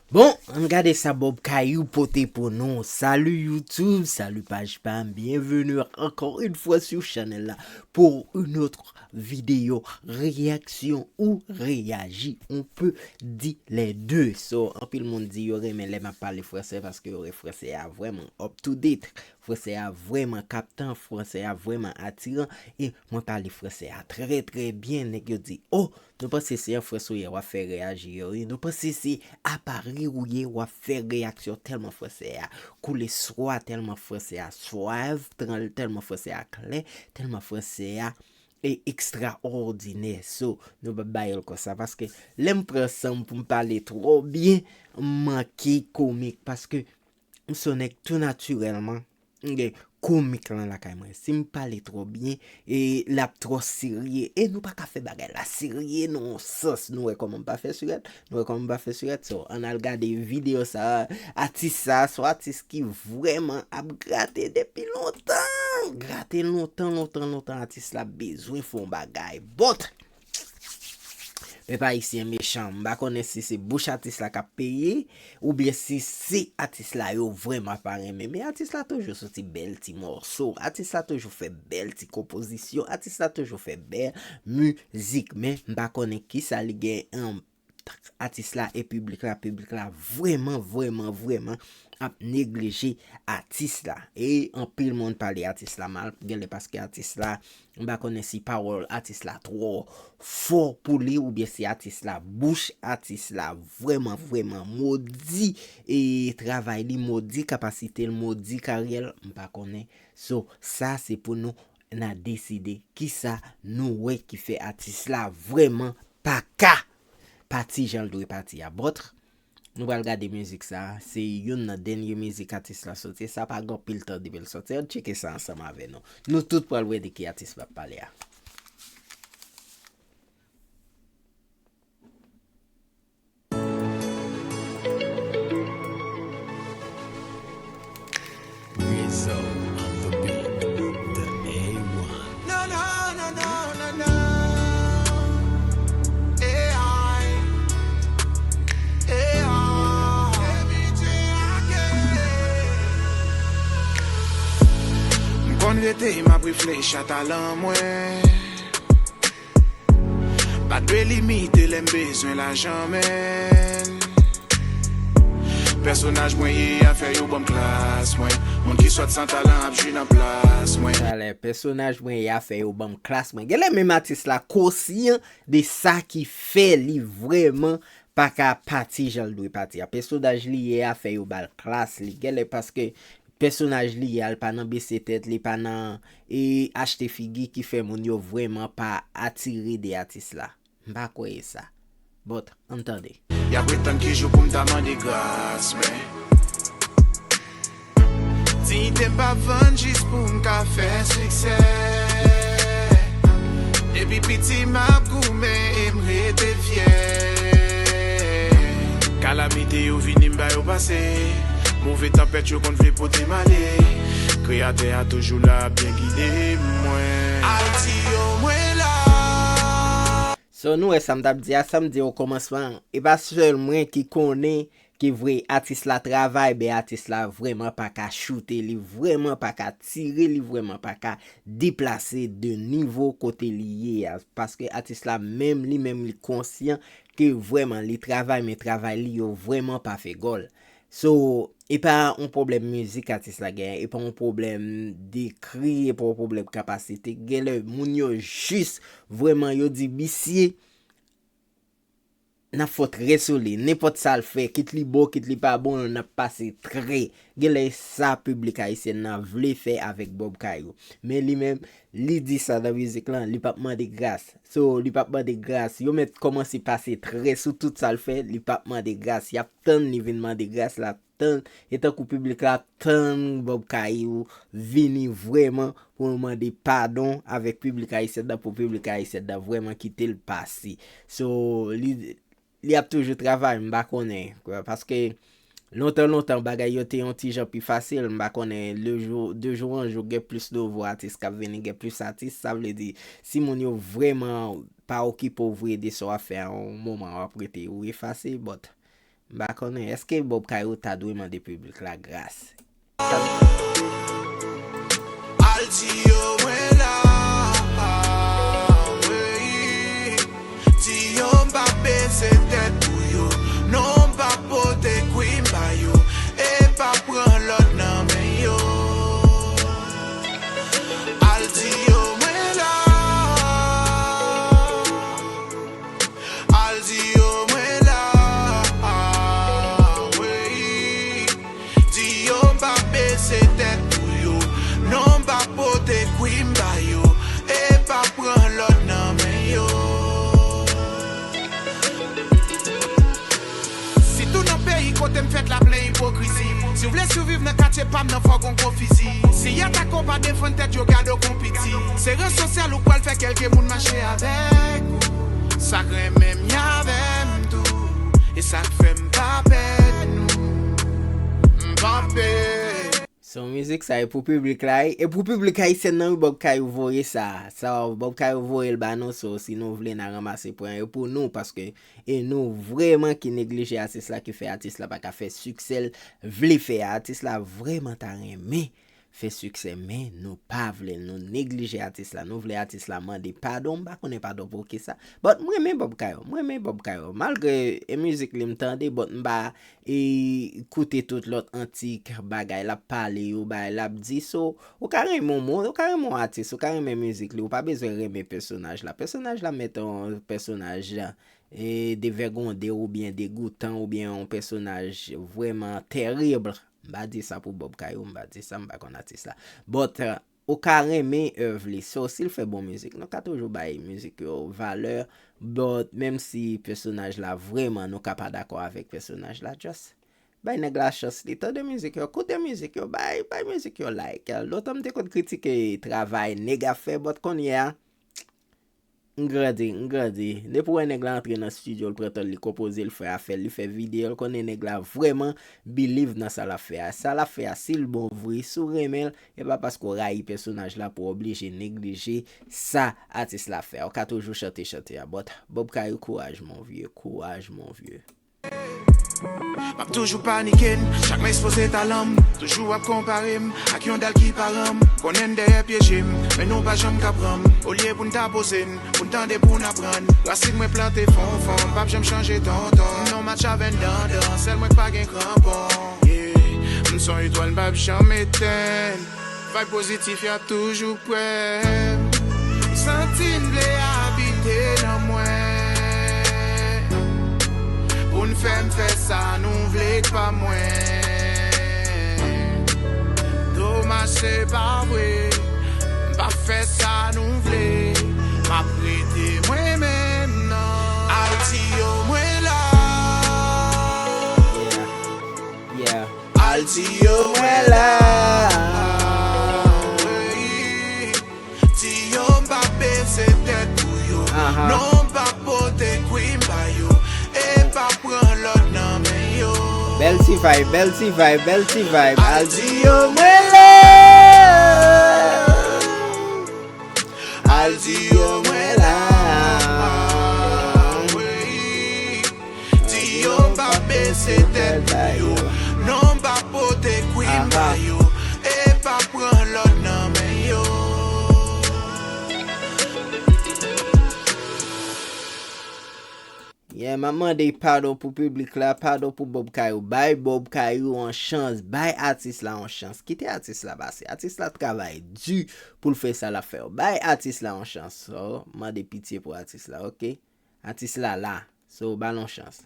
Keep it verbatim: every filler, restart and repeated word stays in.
Bon, ann gade sa Bob Kayou pote pou nou. Salut YouTube, salut page pam, bienvenue encore une fois sur chanèl la pour une autre vidéo réaction ou réagi. On peut dire les deux. So, anpil moun di yo renmen lè m ap pale fransè paske yo wè fransè a vrèman up to date. Fransè a vrèman kaptan, fransè a vrèman atiran. E mwen pale fransè a trè, trè byen. Nèg yo di, oh, nou panse se an Frans ou ye, w ap fè reyaji yo, wi. Nou panse se a Pari ou ye, w ap fè reyaksyon tèlman fransè a koule swa, tèlman fransè a swav, tèl- tèlman fransè a klè, tèlman fransè a e ekstraòdinè. So, nou p ap ba yo l konsa, paske lè m pran san m pou m pale twò byen, m manke komik, paske m se yon nèg tou natirèlman, m gen komik lan lakay mwen. Si m pale twò byen, e l ap twò serye. E nou pa ka fè bagay la serye nan yon sans. Nou wè kòman m pa fè sirèt? Nou wè kòman m pa fè sirèt? So, ann al gade videyo sa a. Atis sa a se yon atis ki vrèman ap grate depi lontan. Grate lontan, lontan, lontan. Atis la bezwen fè yon bagay. But, pèp ayisyen mechan. M pa konnen si se bouch atis la k ap peye, oubyen si se atis la yo vrèman pa renmen. Men atis la toujou soti bèl ti mòso. Atis la toujou fè bèl ti konpozisyon. Atis la toujou fè bèl mizik. Men m pa konnen kisa li gen ant atis la e piblik la. Piblik la vrèman, vrèman, vrèman ap neglije atis la. E anpil moun pale atis la mal. Genlè paske atis la, m pa konnen si pawòl atis la twò fò pou li oubyen si atis la, bouch atis la vrèman, vrèman modi e travay li, modi kapasite l, modi karyè l, m pa konnen. So, sa se pou nou n a deside kisa nou wè ki fè atis la vrèman pa ka pati jan l dwe pati a. But, nou pral gade mizik sa a. Se youn nan dènye mizik atis la soti. Sa pa gen anpil tan depi l soti. Ann tcheke sa ansanm avè nou. Nou tout pral wè de ki atis m ap pale a. Rizzo on the beat, the A one. No, no, no, no, no, no. A I, A I. M konn rete, m ap reflechi a talan mwen. Pa dwe limite lè m bezwen lajan, men pèsonaj mwen ye a fè yo ban m klas mwen. Moun ki sòt san talan ap jwi nan plas mwen. Talè, pèsonaj mwen ye a fè yo ban m klas mwen. Genlè menm atis la konsyan de sa ki fè li vrèman pa ka pati jan l dwe pati a. Pèsonaj li ye a fè yo ba l klas li. Genlè paske pèsonaj li ye a, li pa nan bese tèt, li pa nan e achte figi ki fè moun yo vrèman pa atire de atis la. M pa kwè e sa. But, ann tande. Y ap ret tann ki jou pou m ta mande gras, men diyite m pa vann jis pou m ka fè siksè. Depi piti m ap goumen e m rete fyè. Kalamite yo vini m ba yo pase. Move tanpèt yo konn vle pote m ale. Kreyatè a toujou la ap byen gide mwen. Ayiti yo mwen la. So nou wè sa m t ap di a, sa m di okòmansman an, e pa sèl mwen ki konnen ki vre atis la travay, men atis la vrèman pa ka choute, li vrèman pa ka tire, li vrèman pa ka deplase de nivo kote li ye a. Paske atis la menm, li menm, li konsyan ke vrèman li travay, men travay li yo vrèman pa fè gòl. So, e pa yon pwoblèm mizik atis la genyen, e pa yon pwoblèm dekri, e pa yon pwoblèm kapasite. Genlè moun yo jis vrèman yo di misye, n ap fè trè sou li. Nenpòt sa l fè, kit li bon, kit li pa bon, n ap pase trè. Genlè e sa piblik ayisyen nan vle fè avèk Bob Kayou. Men li menm, li di sa nan mizik lan, li p ap mande gras. So, li p ap mande gras. Yo mèt kòmanse pase trè sou tout sa l fè, li p ap mande gras. Y ap tann li vin mande gras la, tann, e tankou piblik la ap tann Bob Kayou vini vrèman pou l mande padon avèk piblik ayisyen nan, pou piblik ayisyen nan vrèman kite l pase. So, li, li ap toujou travay, m pa konnen, paske lontan, lontan, bagay yo te yon ti jan pi fasil, m pa konnen, le jou, de jou an jou, gen plis nouvo atis k ap vini, gen plis atis, sa vle di, si moun yo vrèman pa okipe w vre de sa w ap fè a yon moman, w ap rete ou efase, but M pa konnen, èske Bob Kayou ta dwe mande piblik la gras? Al di yo mwen la, wi. Di yo m pa bese tèt pou yo. Non, m pa pote kwi m ba yo. E pa pran lòd nan men yo. Al di yo mwen la. Al di yo mwen la, wi. Di yo m pa bese tèt pou yo. Non, m pa pote kwi m ba yo. E pa pran lòd nan men yo. Sitou nan peyi kote m fèt la plen ipokrizi. Si w vle siviv nan katye pa m nan fò gon gwo fizi. Si y atake w pa defann tèt yo gade w kon piti. Se ran sosyal ou pral fè kèlke moun mache avèk ou. Sa k renmen m y avè m tou. E sa k fè m pa pè nou. M pa pè. So mizik sa e pou piblik la, e pou piblik ayisyen nan wi Bob Kayou voye sa. Sa Bob Kayou voye l ba nou, so si nou vle n a ranmase pwen yo pou nou, paske e nou vrèman ki neglije atis la, ki fè atis la pa ka fè siksè l vle fè a. Atis la vrèman ta renmen fè siksè, men nou pa vle l, nou neglije atis la, nou vle atis la mande padon, m pa konnen padon pou kisa. But m renmen Bob Kayou, m renmen Bob Kayou, malgre e mizik li m tande, but m pa e koute tout lòt antik bagay l ap pale yo, bagay l ap di. So, ou ka renmen yon moun, ou ka renmen yon atis, ou ka renmen mizik li, ou pa bezwen renmen pèsonaj la. Pèsonaj la mèt yon pèsonaj e devègonde oubyen degoutan oubyen yon pèsonaj vrèman tèrib. M pa di sa pou Bob Kayou, m pa di sa, m pa konn atis la. But, ou ka renmen èv li. So, si l fè bon mizik, nou ka toujou bay mizik yo valè. But, menm si pèsonaj la vrèman, nou ka pa dakò avèk pèsonaj la, just bay nèg la chans li. Tande mizik yo, koute mizik yo, bay, bay mizik yo like. Lontan m te konn kritike travay nèg ap fè, but kounye a, m grandi, m grandi. Depi w wè nèg la antre nan estidyo, l pran tan l, li konpoze, l fè afè l, li fè videyo, l konnen nèg la vrèman believe nan sa l ap fè a. Sa l ap fè a, si l bon vre, si w renmen l, e pa paske w rayi pèsonaj la pou w oblije neglije sa atis la fè. Ou ka toujou chante chante a, but Bob Kayou, courage mon vieux, courage mon vieux. M ap toujou panike n, chak m ekspoze talan m. Toujou ap konpare m ak yon dal ki pa ranm. Konnen n dèyè pye je m, men nou pa janm ka pran m. Olye pou n ta poze n, pou n tande, pou n aprann. Rasin mwen plante fon fon, m p ap janm chanje tonton. M nan match avè n dandan, sèl mwen k pa gen kranpon. Yeah. M s on etwal, m p ap janm etenn. Vibe pozitif y ap toujou prè. M santi n vle abite nan mwen. Pou n fè m fè sa nou vle k pa mwen. Domaj se pa vre. M p ap fè sa nou vle. M ap rete mwen menm nan. Al di yo mwen la. Yeah. Yeah. Al di yo mwen la. Di yo m pa bese tèt pou yo. Aha. Non, m pa pote kwi m ba yo. E pa pran lòd nan men yo. Bèl ti vibe, bèl ti vibe, bèl ti vibe. Al di yo mwen la. Al di yo mwen la. Di yo m pa bese tèt pou yo. Non, m pa pote kwi m ba yo. E pa pran lòd nan men yo. Yeah, m ap mande padon pou piblik la, padon pou Bob Kayou. Bay Bob Kayou yon chans, bay atis la yon chans. Kite atis la pase. Atis la travay di pou l fè sa l ap fè yo. Bay atis la yon chans. So, mande pitye pou atis la, oke? Atis la la. So, ba l yon chans.